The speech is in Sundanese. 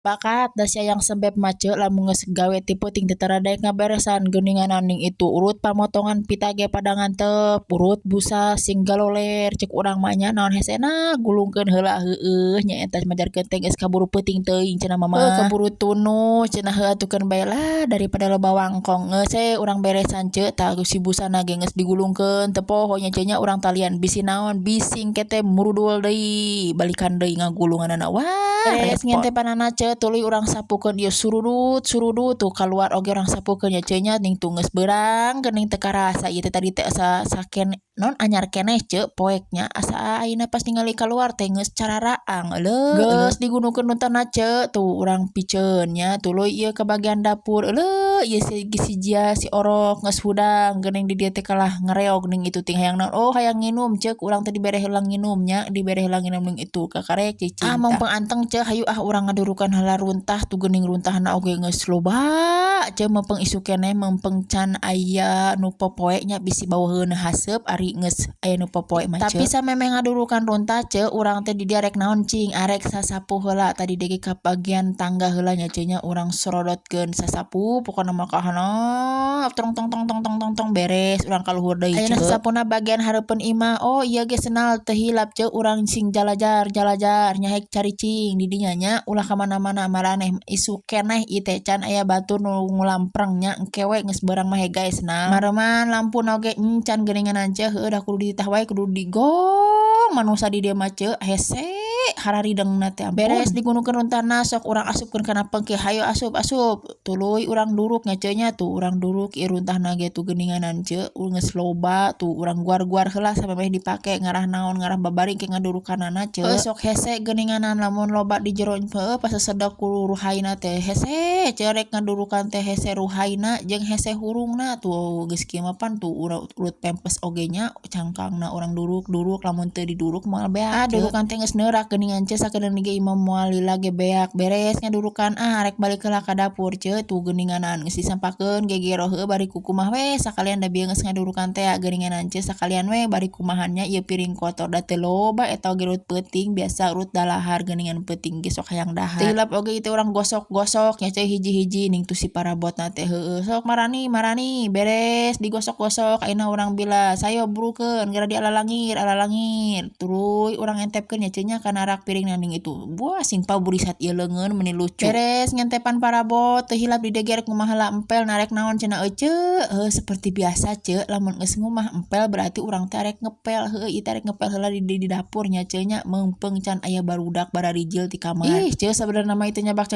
Bakat da si Ayang Sembep mah, ce, lamun geus gawe ti peuting teh tara daek ngaberesan geuninganan. Ning itu urut pamotongan pita ge pada ngantep, urut busa sing galoler cek urang mah nya. Naon hesena, gulungkeun heula heueuh nya eta, majarkeun teh geus kaburu peuting teuing cenah mama, kaburu tunduh cenah. Heuh atukeun bae lah daripada loba wangkong. Geus we urang beresan, ce. Tah, si busana ge geus digulungkeun, teu poho nya, ce nya, urang talian bisi naon, bisi engke teh murudul deui, balikan deui ngagulunganana. Wah, beres ngentepanana, ce, tuluy urang sapukeun ieu surudut surudut tuh kaluar oge urang sapukeun nya, ce nya. Ning tuh geus beurang geuning, teu karasa ieu teh tadi teh asa saken non anyar keneh, ce, poeknya. Asa ayeuna pas ningali kaluar teh geus cararaang. Euleuh, geus digunukeun runtahna, ce, tuh urang piceun nya. Tuluy ieu ka bagian dapur. Euleuh, ieu si si Jia, si Orok geus hudang geuning di dieu teh, kalah ngareog ning itu ting hayang naon. Oh, hayang nginum, ceuk urang teh dibere heula nginum nya, dibere heula nginum ning itu kakarek cicing. Ah, mangpang anteng, ce, hayu ah urang ngadurukan heula runtah tuh geuning. Runtahna oge geus loba, ce, mempeng isuk keneh, mempeng can aya nu popoe nya, bisi bauheun haseup ari geus aya nu popoe mah, ce. Tapi samemeh ngadurukan runtah, ce, urang teh di dieu arek naon cing? Arek sasapu heula tadi deui ka bagian tangga heula nya, ce nya. Urang sorodotkeun sasapu pokona mah ka handap, tong tong tong tong tong tong tong, beres urang ka luhur deui. Ayeuna sasapuna bagian hareupeun imah. Oh, ieu ge senal teu hilap, ce, urang sing jalajar jalajar nyahek caricing di dinya nya, ulah ka mana-mana maraneh isuk keneh ieu teh can aya batur nu ngulampreng nya. Engke we geus beurang mah heug senal mareman lampuna oge encan geuninganan, ce. Heueuh, da kudu dititah wae, kudu digong manusa di dieu mah, ce, hese hararidengna teh. Beres digunukeun runtahna, sok urang asupkeun kana pengkih. Hayo asup asup, tuluy urang duruk nya, ce nya. Tuh urang duruk ieu runtahna ge tuh geuninganan, ce, geus loba tuh. Urang guar-guar heula samemeh dipake ngarah naon, ngarah babari ke ngadurukanana, ce. Sok hese geuninganan lamun loba di jero. Heueuh, pas sesedok ku ruhaina teh hese, ce, rek ngadurukan teh hese ruhaina jeung hese hurungna. Tuh geus kieu mah pan tuh urut pempes oge nya, cangkangna urang duruk-duruk, lamun teu diduruk moal beak. Ah, durukan teh geus neurak geuningan, ce, sakedeung ge imah moal lila ge beak. Beres ngadurukan, ah, rek balik heula ka dapur, ce. Tuh geuninganan geus disampakeun gegero. Heueuh, bari kukumah we sakalian, da bieu geus ngadurukan teh geuninganan, ce. Sakalian we bari kumahan nya ieu piring kotor, da teu loba eta oge urut peuting biasa urut dalahar geuningan, peuting ge sok hayang dahar. Teu hilap oge ieu urang gosok-gosok nya, ce, hiji-hiji ning tuh si parabotna teh. Heueuh, sok marani marani. Beres digosok-gosok, ayeuna urang bilas. Hayo burukeun geura dialalangir alalangir, tuluy urang entepkeun nya, ce nya, kana rak piring ning itu. Buah, sing paburisat ieu leungeun meuni lucu. Beres ngentepan parabot, teu hilap di dieu rek ngumah heula empel. Narek naon cenah ece? Heuh, seperti biasa, ce, lamun geus ngumah empel berarti urang teh arek ngepel. Heueuh, ieu teh arek ngepel heula di dapur nya, ce nya, meungpeung can aya barudak bararijil ti kamar. Ih, ce, sabenerna mah itu nyabak cai.